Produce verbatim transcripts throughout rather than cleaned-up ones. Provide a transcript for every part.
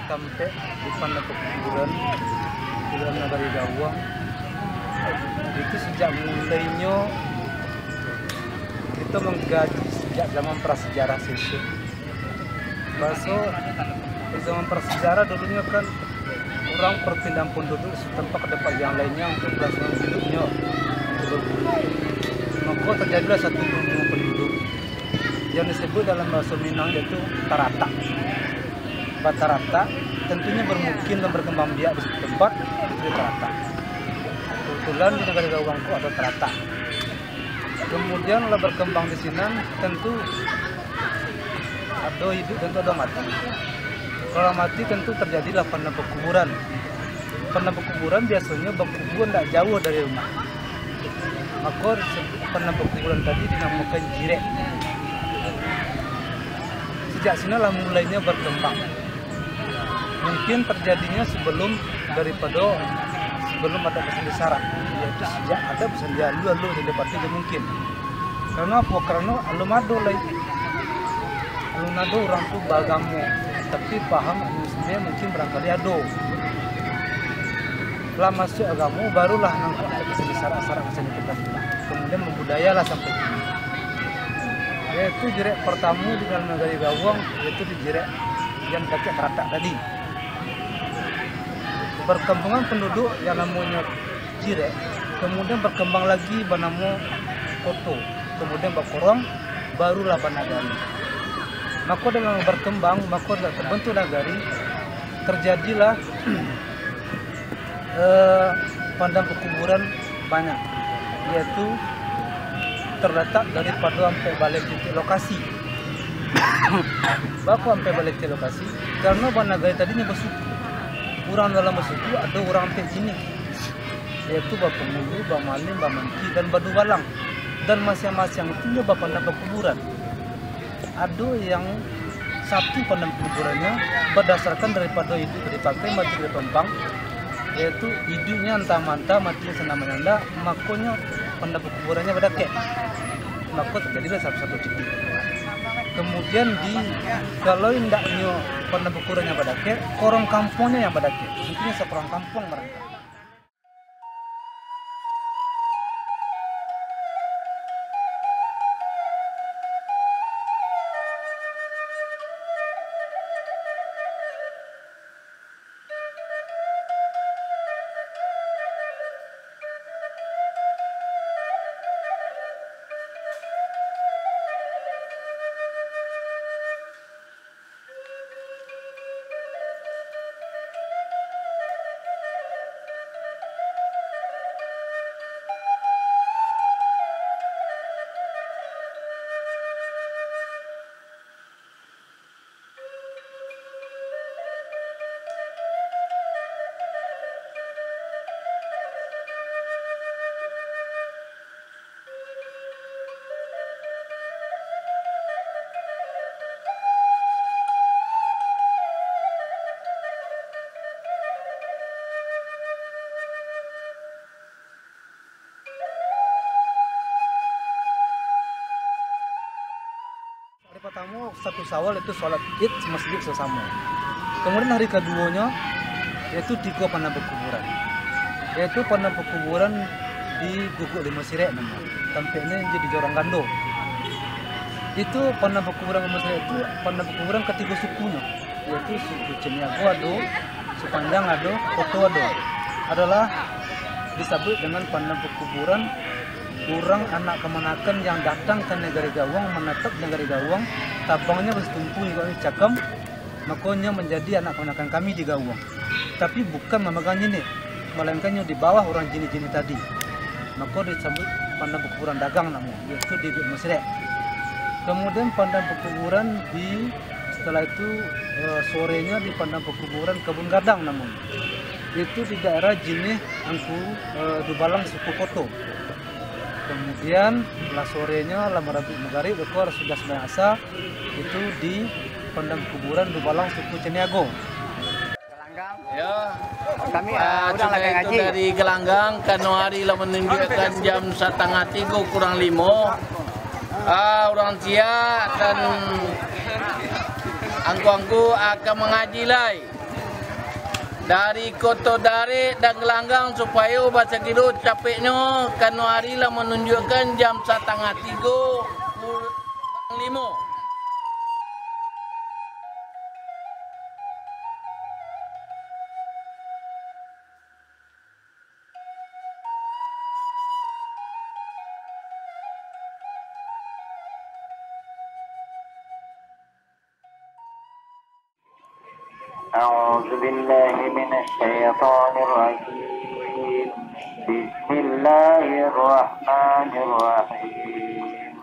Sampai di pandam pakuburan di dalam nagari Gawang, itu sejak mulainyo kito mangkaji sejak zaman prasejarah sisik. Baso zaman prasejarah dulunyo kan urang perpindahan penduduk satampek ka tampek yang lainnyo untuk kelangsungan hidupnyo. Mako terjadilah satu gumpulan penduduk yang disebut dalam bahasa Minang yaitu taratak. Bataratak, tentunyo bermukim dan berkembang biak di satu tempat, itu taratak. Kebetulan di nagari Gawang ko ado taratak. Kemudian lah berkembang di sinan, tentu ado hiduik, tentu ado mati. Kalau mati, tentu terjadilah pandam pakuburan. Pandam pakuburan biasonyo bakubua ndak jauah dari rumah. Mako, pandam pakuburan tadi dinamokan jirek. Sejak sinan lah mulainyo berkembang. Mungkin terjadinyo sebelum daripado, sebelum ado basandi sarak, yaitu sejak ado basandi alun, alun basandi patuik jo mungkin. Karano apo? Karano alun ado lai, alun ado urang tu baagamo, tapi paham agamo sendiri mungkin barangkali ado. Lah masuak agamo, barulah nangkok ado basandi sarak-sarak basandi kito. Kemudian babudayalah sampai kini. Yaitu jirek partamo di dalam nagari Gawang, yaitu di jirek yang dakek taratak tadi. Perkampungan penduduk yang namonyo jirek, kemudian berkembang lagi banamo koto, kemudian bakorong, barulah banagari. Mako dalam berkembang, mako dalam terbentuk nagari, terjadilah eh, pandam pakuburan banyak, yaitu terletak daripado ampek baleh titik lokasi. Baa kok ampek baleh titik lokasi? Karano banagari tadi nyo basuku. Urang dalam basuku ado urang ampek jinih, yaitu bapangulu, bamaling, bamanti, dan badubalang. Dan masiang-masiang itu nyo bapandam pakuburan. Ado yang satu pandam pakuburannyo badasarkan daripado iduik dari pakai, mati dari pampang, yaitu iduiknyo antah mantah, matinyo sandak manyandak, makonyo pandam pakuburannyo badakek. Mako terjadilah satu-satu titik. Kemudian di, kalau indaknyo pandam pakuburannyo badakek, korong kampuangnyo yang badakek. Mungkin sakorong kampuang barangkali. Hari partamo, satu Syawal, yaitu salat Id masjid sasamo. Kemudian hari kaduonyo, yaitu tigo pandam pakuburan. Yaitu pandam pakuburan di Guguk Limo Sirek namo. Tampeknyo di Jorong Gando. Itu pandam pakuburan Limo Sirek itu pandam pakuburan katigo sukunyo, yaitu suku Caniago ado, Supanjang ado, Koto ado. Adalah disabuik dengan pandam pakuburan urang anak kamanakan yang datang ka nagari Gawang, manatap di nagari Gawang, tabangnyo basitumpu iguak cakam, mako nyo manjadi anak kamanakan kami di Gawang. Tapi bukan mamegang jinih, malainkan nyo di bawah urang jinih-jinih tadi. Mako disabuik pandam pakuburan dagang namo, yaitu di Guguk Limo Sirek. Kemudian pandam pakuburan di, setelah itu, eh, sorenyo di pandam pakuburan Kabun Gadang namonyo. Itu di daerah jinih Angku, eh, Dubalang suku Koto. Kemudian, lah sorenyo, lah marabuik magarib, beko lah sudah sumbayang asa, itu di pandam kuburan Dubalang suku Caniago. Yo. Kami, ah, ah, udah lah, cubo itu ngaji. Dari Gelanggang, kano ari lah manunjuakkan jam satangah tigo kurang limo. Ah, urang ciek dan angku-angku akan mangaji lai. Dari Koto Darek dan Gelanggang, supayo basakiro capeknyo, karano ari lah manunjuakkan jam satangah tigo kurang limo. أعوذ بالله من الشيطان الرجيم. بسم الله الرحمن الرحيم.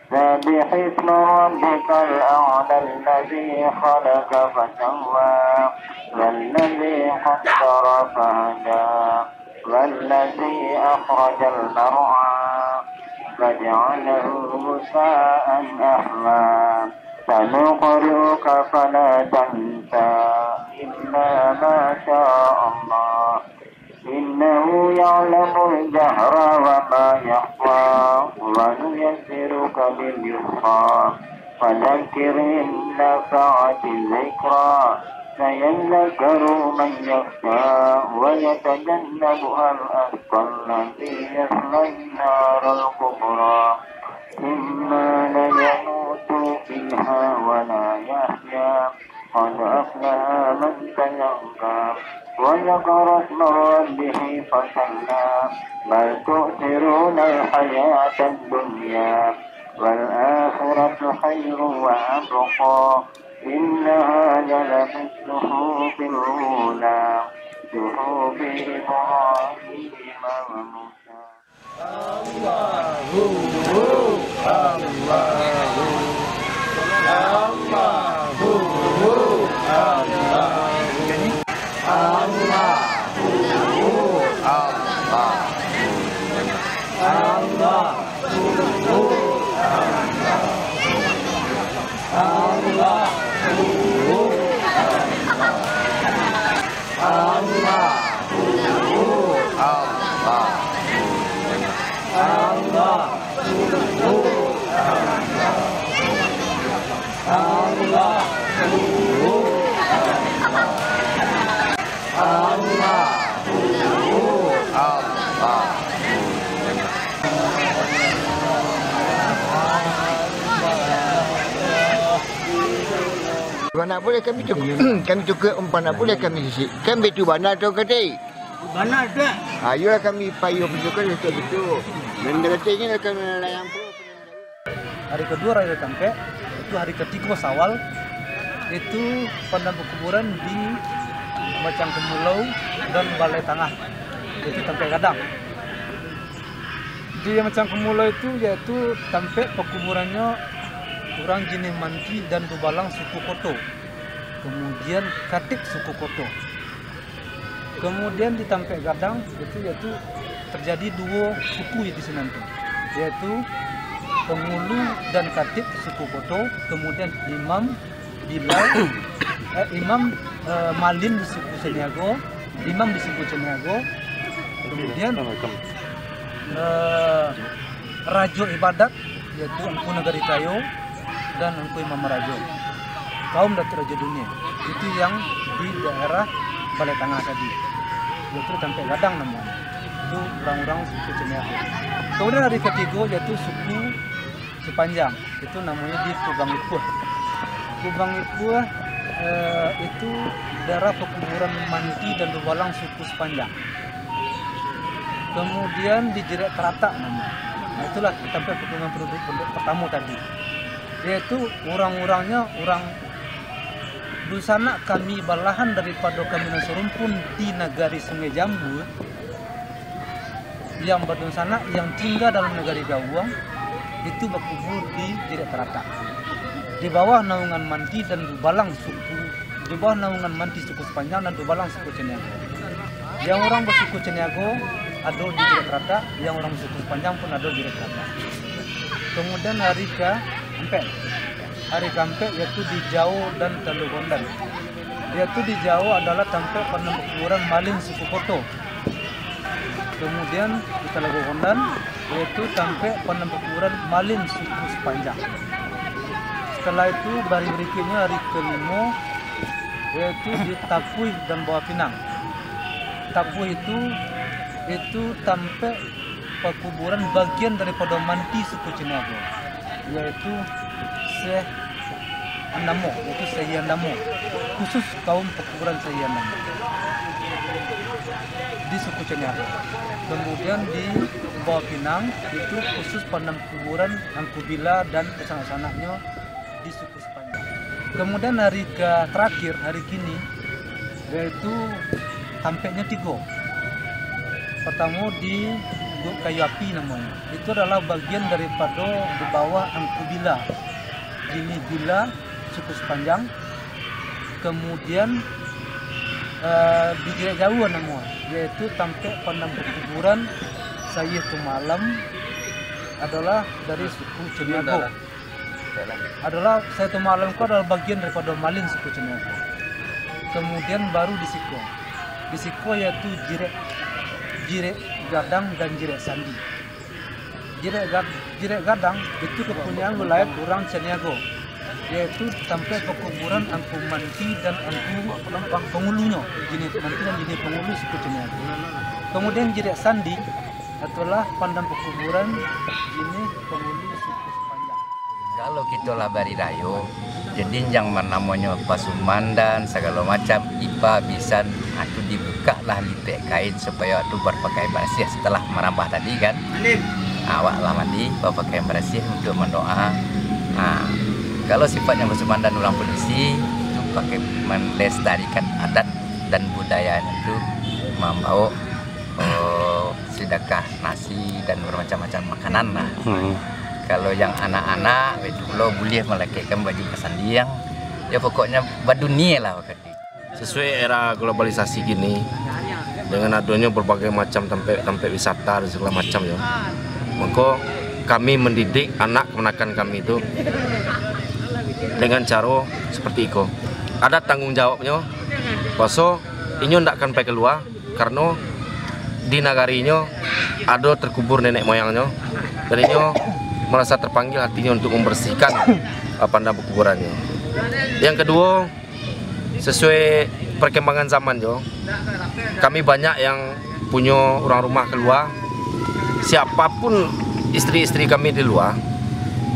سبح اسم ربك الأعلى الذي خلق فسوى والذي قدر فهدى والذي أخرج المرعى فجعله غثاء أحوى. سنقرئك فلا تنسى إلا ما شاء الله إنه يعلم الجهر وما يخفى ونيسرك لليسرى فذكر إن نفعت الذكرى سيذكر من يخشى ويتجنبها الأشقى الذي يصلى النار الكبرى ثم لا يموت فيها ولا يحيا قد أفلح من تزكى وذكر اسم ربه فصلى بل تؤثرون الحياة الدنيا والآخرة خير وأبقى إن هذا لفي الصحف الأولى صحف إبراهيم وموسى. Allahu, Allahu, Allahu, Allahu, Allahu, Allahu, Allahu, Allahu. Allahu Akbar. Allahu Akbar. Allahu Akbar. Allahu Akbar. Anak buliah kami tu, kami tu ke umpan anak buliah kami sisik. Kan betu bana tu kati. Bana tu. Ayolah kami payu pasukan untuk betu. Dan berarti ini akan layang pun. Hari kedua Raya Tampek, itu hari ketiga Sawal, itu padang pekuburan di Macang Kemulau dan Balai Tangah, itu Tampek Gadang. Di Macang Kemulau itu, yaitu tampek pakuburannyo urang jinih Manti dan Dubalang suku Koto, kamudian Katik suku Koto. Kamudian di Tampek Gadang itu, yaitu terjadi duo suku di sinan tu, yaitu Pangulu dan Katik suku Koto, kamudian Imam Bilal, eh, Imam, eh, Malin di suku Caniago, Imam di suku Caniago, kamudian, eh, Rajo Ibadat, yaitu Angku Nagari Kayo, dan Angku Imam Marajo, kaum Datuak Rajo Dunia. Itu yang di daerah Balai Tangah tadi, yaitu Tampek Gadang namonyo. Itu urang-urang suku Caniago. Kamudian hari katigo, yaitu suku Supanjang, itu namonyo di Kubang Ipuah. Kubang Ipuah, eh, itu daerah pakuburan Manti dan Dubalang suku Supanjang. Kamudian di Jirek Taratak namonyo. Nah, itulah tampek pakuburan penduduk, penduduk partamo tadi, yaitu urang-urangnyo urang dunsanak kami balahan daripado kami nan sarumpun di nagari Sungai Jambu, yang badunsanak yang tingga dalam nagari Gawuang, itu bakubua di Jirek Taratak, di bawah naungan Manti dan Dubalang suku, di bawah naungan Manti suku Supanjang dan Dubalang suku Caniago. Yang urang basuku Caniago ado di Jirek Taratak, yang urang basuku Supanjang pun ado di Jirek Taratak. Kamudian hari ka ampek, hari kaampek, yaitu di Jao dan Talago Gondan. Yaitu di Jao adalah tampek padang pakuburan Malin suku Koto. Kamudian di Talago Gondan, yaitu tampek padang pakuburan Malin suku Supanjang. Setelah itu, hari barikuiknyo, hari kalimo, Yaitu di Tapuih dan Bawah Pinang. Tapuih itu, itu tampek pakuburan bagian daripado manti suku Caniago, yaitu Syekh Andamo, yaitu Syekh Andamo, khusus kaum pakuburan Syekh Andamo di suku Caniago. Kemudian di Bawah Pinang, itu khusus pandam kuburan Angku Bila dan sanak-sanaknyo di suku Sepanjang. Kemudian hari ke terakhir, hari kini, yaitu tampeknyo tigo. Pertamo di Guk Kayu Api namonyo. Itu adalah bagian daripado di bawah Angku Bila, Jinih Bila, suku Sepanjang. Kemudian, eh, di Jirek Jauah namo, yaitu tampek pandam pakuburan Sayie Tumalam adalah dari suku Caniago. Adalah Sayie Tumalam ko adalah bagian daripado Malin suku Caniago. Kemudian baru di siko. Di siko yaitu Jirek, Jirek Gadang dan Jirek Sandi. Jirek Gad-, Jirek Gadang itu kapunyaan wilayah urang Caniago, yaitu tampek pakuburan Angku Manti dan Angku Pangulunyo, Jinih Manti dan Jinih Pangulu suku Caniago. Kemudian Jirek Sandi adalah pandam pakuburan Jinih Pangulu suku Sepanjang. Kalau kito lah bari rayo, jadi jan namonyo pasumandan, sagalo macam, ipa, bisan, ah, tu dibukaklah lipek kain supayo tu bapakaian barasiah setelah marambah tadi kan. Awak lah mandi, bapakaian barasiah untuak mandoa. Ah, kalau sifatnyo pasumandan urang padusi, tu pakai melestarikan adat dan budayanyo tu mambaok, oh, sidakah nasi dan bamacam-macam makanan lah. Hmm. Kalau yang anak-anak, itu pulo buliah malakekkan baju basandiang. Ya, pokoknyo badunia lah wakatu itu. Sesuai era globalisasi kini, dengan adonyo berbagai macam tampek-tampek wisata dan segala macam, ya, mako kami mendidik anak kamanakan kami tu dengan caro seperti iko. Ada tanggung jawabnyo, baso inyo ndak akan pai kalua, karano di nagarinyo ado terkubur nenek moyangnyo, dan inyo merasa terpanggil hatinyo untuk membersihkan, eh, pandam perkuburannyo. Yang kedua, sesuai perkembangan zaman jo, kami banyak yang punyo urang rumah kalua. Siapapun isteri-isteri kami di lua,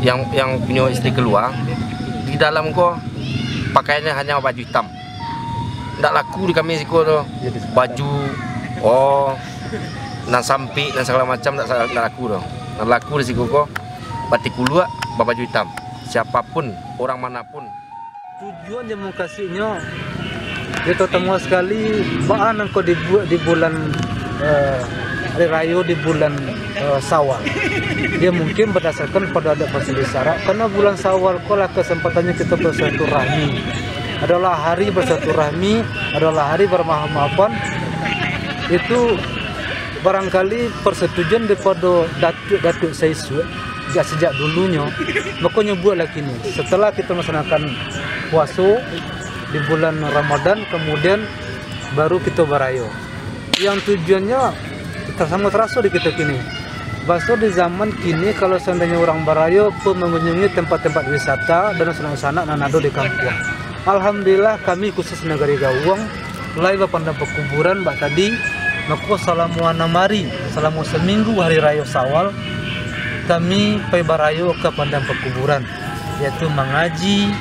yang, yang punyo isteri kalua, di dalam ko pakaiannyo hanya baju hitam. Ndak laku di kami siko tu. Baju, oh, nan sampik, nan sagalo macam ndak sa-, ndak laku tu. Nan laku di siko ko batik kuluak, babaju hitam. Siapapun, orang manapun. Tujuan jo mukasuiknyo, yo, terutama sakali, baa nan ko dibuek di bulan, eh, hari rayo di bulan, eh, Syawal. Yo, mungkin badasarkan pado adat bangso di Sarak, karano bulan Syawal ko lah kesempatannyo kito bersilaturahmi. Adolah hari bersilaturahmi, adolah hari bermaaf-maafan. Itu barangkali persetujuan daripado datuak-datuak saisuak, sajak, sajak dulunyo, mako nyo bueklah kini. Setelah kito melaksanakan puaso di bulan Ramadan, kemudian baru kito barayo. Yang tujuannyo samo taraso di kito kini. Baso di zaman kini, kalau seandainyo urang barayo pun mangunjungi tempat-tempat wisata dan sanak-sanak nan ado di kampuang. Alhamdulillah, kami khusus Nagari Gawang, lai bapandam pakuburan bak tadi, mako salamo anam ari, salamo saminggu hari rayo Syawal, kami pai barayo ka pandam pakuburan, yaitu mangaji,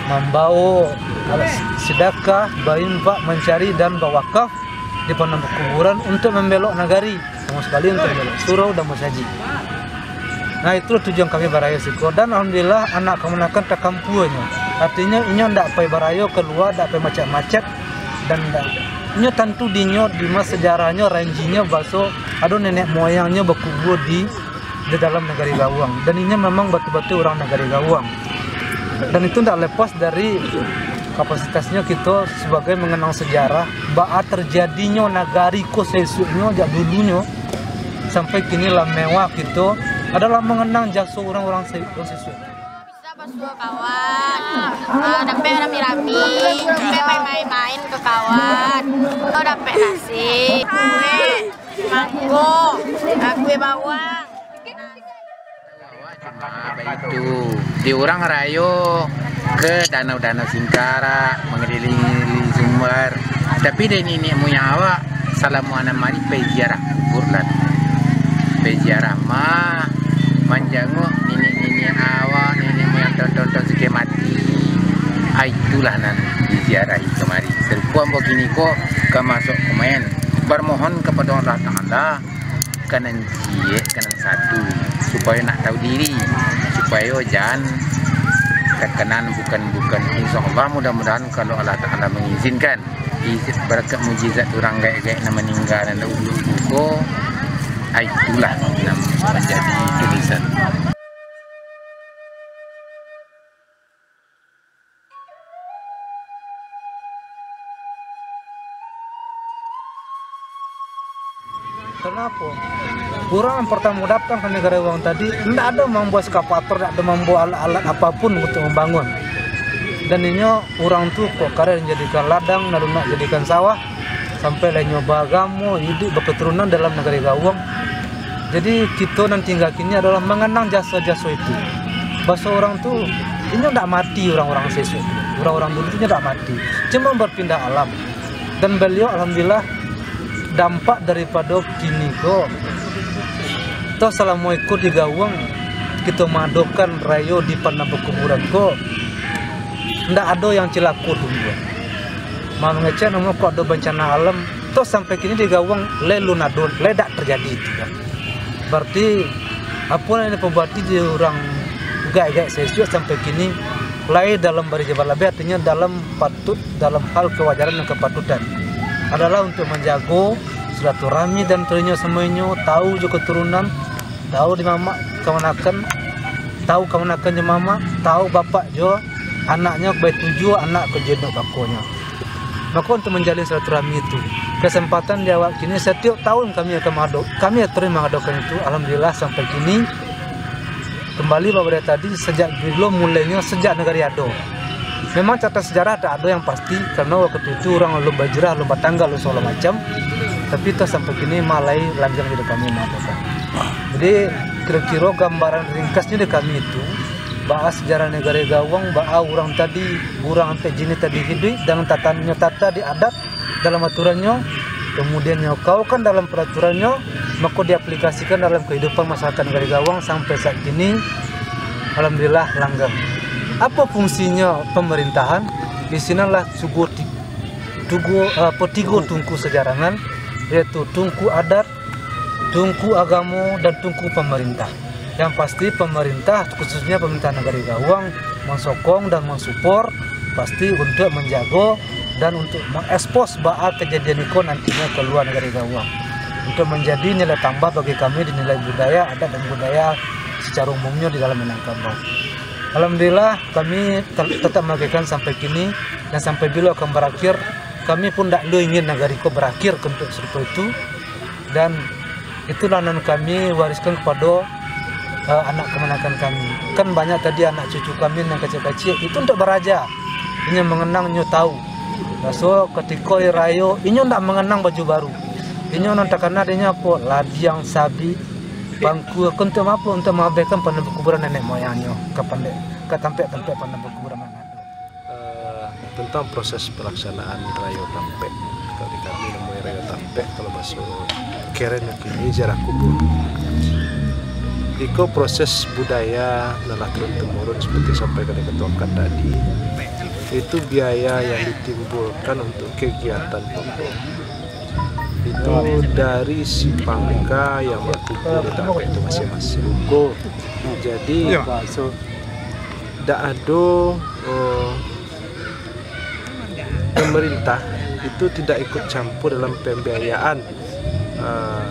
mambawo alat sidakah, bainfak, mancari, dan bawakaf di pandam pakuburan untuak mambelok nagari. Samo sakali untuak mambelok surau dan masajik. Nah, itulah tujuan kami barayo siko. Dan alhamdulillah, anak kamanakan takampuanyo. Artinyo, inyo ndak pai barayo kalua, ndak pai macet-macet, dan ndak, inyo tantu dinyo, di ma-, sejarahnyo, ranjinyo, baso ado nenek moyangnyo bakubua di, di dalam Nagari Gawang. Dan inyo memang batul-batul urang Nagari Gawang. Dan itu ndak lepas dari kapasitasnyo kito sabagai manganang sejarah, baa terjadinyo nagari ko saisuaknyo, jak dulunyo sampai kini lah mewah kito adalah manganang jaso urang-urang se-, urang saisuak. Bisa basuo kawan, ah, dapek rami-rami, dapek main-main-main ka kawan, tu dapek nasi, kuih, mangko, ah, kuih bawang. Cuma baitu, di urang rayo, Ke danau-danau Singkarak, mangelilingi Sumbar. Tapi dari niniak moyang awak, salamo anam ari pai ziarah kubur lah. Pai ziarah mah, manjanguk niniak-niniak awak, niniak moyang tonton-tonton siko mati. Ah, itulah nan diziarahi kamari. Sarupo ambo kini ko ka masuak kumain, bamohon kapado Allah Taala, ka nan ciek, ka nan satu, supayo nak tahu diri, supayo jan takana nan bukan-bukan. Insya Allah, mudah-mudahan kalau Allah Taala mangizinkan, isi barakat mujizat urang gaek-gaek nan maningga nan dahulu ko, ah, itulah nan manjadi tulisan. Karena apo? Urang yang partamo datang ka Nagari Gawang tadi, ndak ado mambawa eskavator, ndak ado mambawa alat-alat apapun untuk mambangun. Dan inyo, urang tu kok kareh dijadikan ladang, lalu nak jadikan sawah, sampai lah inyo baagamo, iduik, bakaturunan dalam Nagari Gawang. Jadi, kito nan tingga kini adalah manganang jaso-jaso itu. Baso urang tu, inyo ndak mati, urang-urang sesek tu. Urang-urang dulu tu inyo ndak mati. Cuma berpindah alam. Dan baliau, alhamdulillah, dampak daripado kini ko, toh salamo iko di Gawang, kito maadokan rayo di padang pakuburan ko, ndak ado yang cilako dulu. Ma-, mangecek namo kok ado bancana alam, toh sampai kini di Gawang lai lun ado, lai dak terjadi itu kan. Berarti, apo nan dipabuati di urang gaek-gaek sasuak sampai kini, lai dalam barijabat labih, artinyo dalam patut, dalam hal kewajaran dan kepatutan. Adalah untuk manjago silaturahmi dan terinyo semuinyo, tahu jo keturunan, tahu di mamak kamanakan, tahu kamanakan jo mamak, tahu bapak jo anaknyo, baituju anak ka jo induak bakonyo. Mako, untuk manjalin silaturahmi itu, kesempatan di awak kini, setiap tahun kami akan mengado-, kami terus mengadokan itu, alhamdulillah, sampai kini. Kembali babariak tadi, sejak bilo mulainyo, sejak nagari ado. Memang catatan sejarah tak ado yang pasti, karena waktu itu urang alun bahijrah, alun batangga, alun sagalo macam. Tapi toh sampai kini ma lai langgang di kami maadokan. Jadi, kiro-kiro gambaran ringkasnyo di kami itu, baa sejarah nagari Gawang, baa urang tadi, urang ampek jinih tadi hiduik, dan tatanyo tata di adat, dalam aturannyo, kemudian nyo kaukan dalam paraturannyo, mako diaplikasikan dalam kehidupan masyarakat nagari Gawang sampai saat kini, alhamdulillah, langgang. Apo fungsinyo pemerintahan? Di sinanlah tugo ti-, tugo, apo, tigo tungku sajarangan, yaitu tungku adat, tungku agamo, dan tungku pamarintah. Yang pasti, pamarintah, khususnyo pamarintah nagari Gawang, mansokong dan mansupor, pasti untuak manjago dan untuak mangekspos baa kajadian iko nantinyo kalua nagari Gawang, untuak manjadi nilai tambah bagi kami di nilai budaya, adat dan budaya sacaro umumnyo di dalam Minangkabau. Alhamdulillah, kami tel-, tatap mangagihkan sampai kini, dan sampai bilo akan barakhir, kami pun ndak lo ingin nagari ko barakhir untuak sarupo itu. Dan itulah nan kami wariskan kapado, eh, anak kamanakan kami. Kan banyak tadi anak cucu kami nan kaciak-kaciak, itu untuak baraja. Inyo manganang, inyo tahu. Raso katiko ari rayo, inyo ndak manganang baju baru. Inyo nan takana dinyo apo? Ladiang, sabik, bangku, untuak apo? Untuak maabihkan padang pakuburan nenek moyangnyo, ka pandai, ka tampek-tampek padang pakuburan nan ado. Eh, tentang proses pelaksanaan Rayo Tampek. Kalau di kami namonyo Rayo Tampek, kalau baso keren kini ziarah kubur. Iko proses budaya nan lah turun-temurun, seperti sampaikan dek Ketua Kat tadi, itu biaya yang ditimbulkan untuk kegiatan pokok itu dari si pangka yang bakubur di tampek itu masing-masing. Jadi, dak ado, eh, pemerintah itu tidak ikut campur dalam pembiayaan, eh,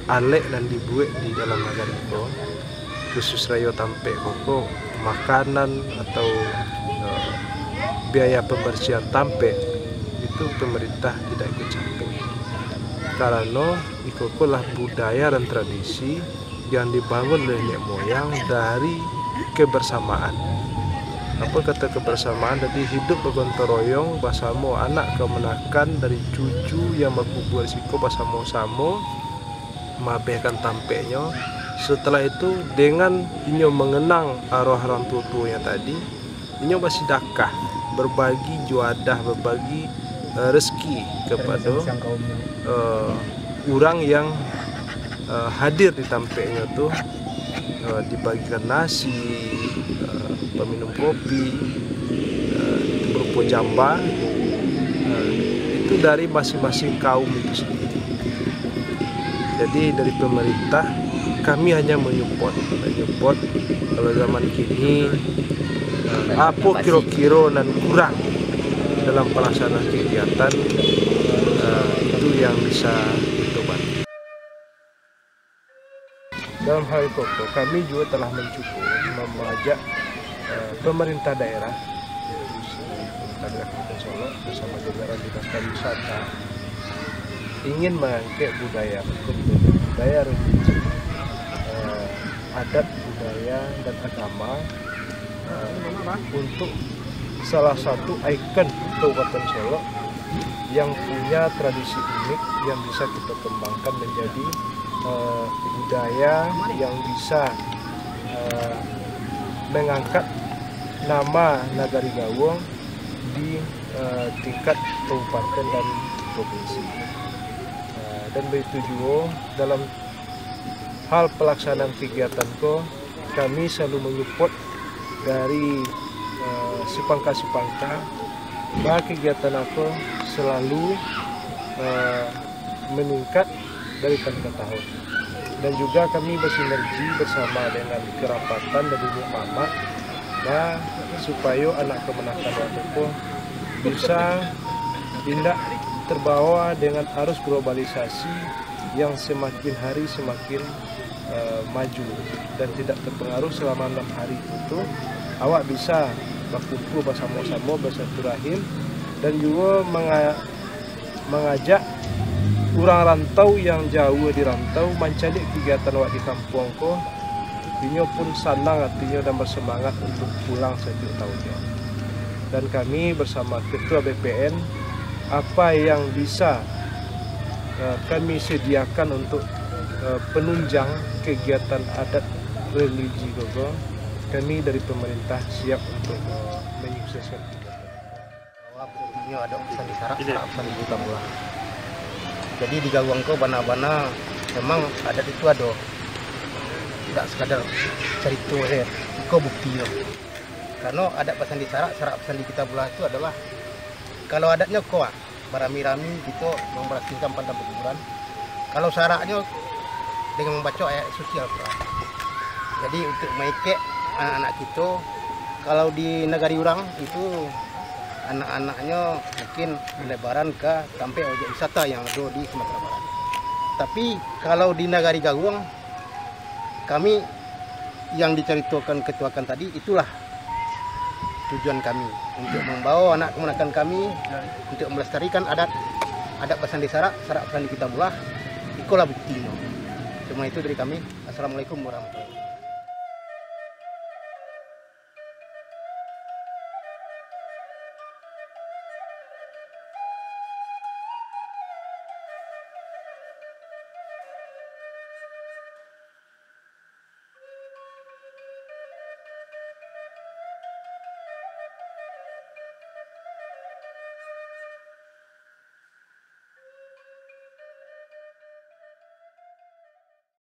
alek nan dibuek di dalam nagari ko, khusus Rayo Tampek ko, ko makanan atau, eh, biaya pembersihan tampek, itu pemerintah tidak ikut campur. Karano iko ko lah budaya dan tradisi yang dibangun oleh nenek moyang dari kebersamaan. Apo kato kebersamaan tadi? Hidup bagotong royong basamo, anak kamanakan dari cucu yang bakubur siko basamo-samo maabihkan tampeknyo. Setelah itu, dengan inyo manganang arwah urang tuo-tuonyo tadi, Inyo basidakah, babagi juadah, babagi, eh, rezeki kapado, eh, urang yang, eh, hadir di tampeknyo tu, eh, dibagikan nasi, eh, paminum kopi, eh, berupo jamba, eh, itu dari masing-masing kaum itu sendiri. Jadi, dari pemerintah, kami hanya menyupport, menyupport. Kalau zaman kini, eh, apo kiro-kiro nan kurang dalam pelaksanaan kegiatan, eh, itu yang bisa kita bantu. Dalam hal itu, kami juga telah mencuba mengajak, eh, pemerintah daerah, pemerintah daerah Kabupaten Solok bersama jajaran Dinas Pariwisata ingin mengangkat budaya, budaya religi, eh, adat, budaya, dan agama, eh, untuk salah satu ikon Kabupaten Solok yang punya tradisi unik yang bisa kita kembangkan menjadi, eh, budaya yang bisa, eh, mengangkat nama Nagari Gawang di, eh, tingkat kabupaten dan provinsi. Eh, dan begitu juga dalam hal pelaksanaan kegiatan ko, kami selalu menyupport dari, eh, sipangka-sipangka, bahwa kegiatan ko selalu, eh, meningkat dari tahun ke tahun. Dan juga kami bersinergi bersama dengan kerapatan dan niniak mamak, nah, supayo anak kamanakan waktu ko bisa indak terbawa dengan arus globalisasi yang semakin hari semakin, eh, maju dan tidak terpengaruh selama enam hari itu tu, awak bisa bakumpul basamo-samo, basilaturahim, dan juga manga-, mangajak urang rantau yang jauah di rantau mancaliak kegiatan awak di kampuang ko, inyo pun sanang atinyo dan basamangat untuk pulang satiok tahunnyo. Dan kami bersama Ketua B P N, apa yang bisa, eh, kami sediakan untuk, eh, penunjang kegiatan adat religi ko, kami dari pemerintah siap untuk, eh, menyukseskan. Bahwa buktinyo ado pesan di sarak, sarak pesan di bulan. Jadi di Gawang ko bana-bana memang adat itu ado. Tidak sekadar carito sajo. Iko buktinyo. Karano adat pesan di sarak, sarak pesan di kitabullah itu adalah, kalau adatnyo ko, ah, barami-rami kito mambarasiahkan padang pakuburan. Kalau saraknyo dengan mambaco ayat suci Al-Quran. Jadi untuk maikek anak-anak kito, kalau di nagari urang itu anak-anaknyo mungkin lebaran ka tampek objek wisata yang ado di Sumatera Barat. Tapi kalau di nagari Gawang, kami yang dicaritokan ketuakan tadi, itulah tujuan kami, untuk mambawa anak kamanakan kami, untuk melestarikan adat, adat pesan di sarak, sarak pesan di kitabullah. Ikolah buktinyo. Cuma itu dari kami. Assalamualaikum warahmatullahi wabarakatuh.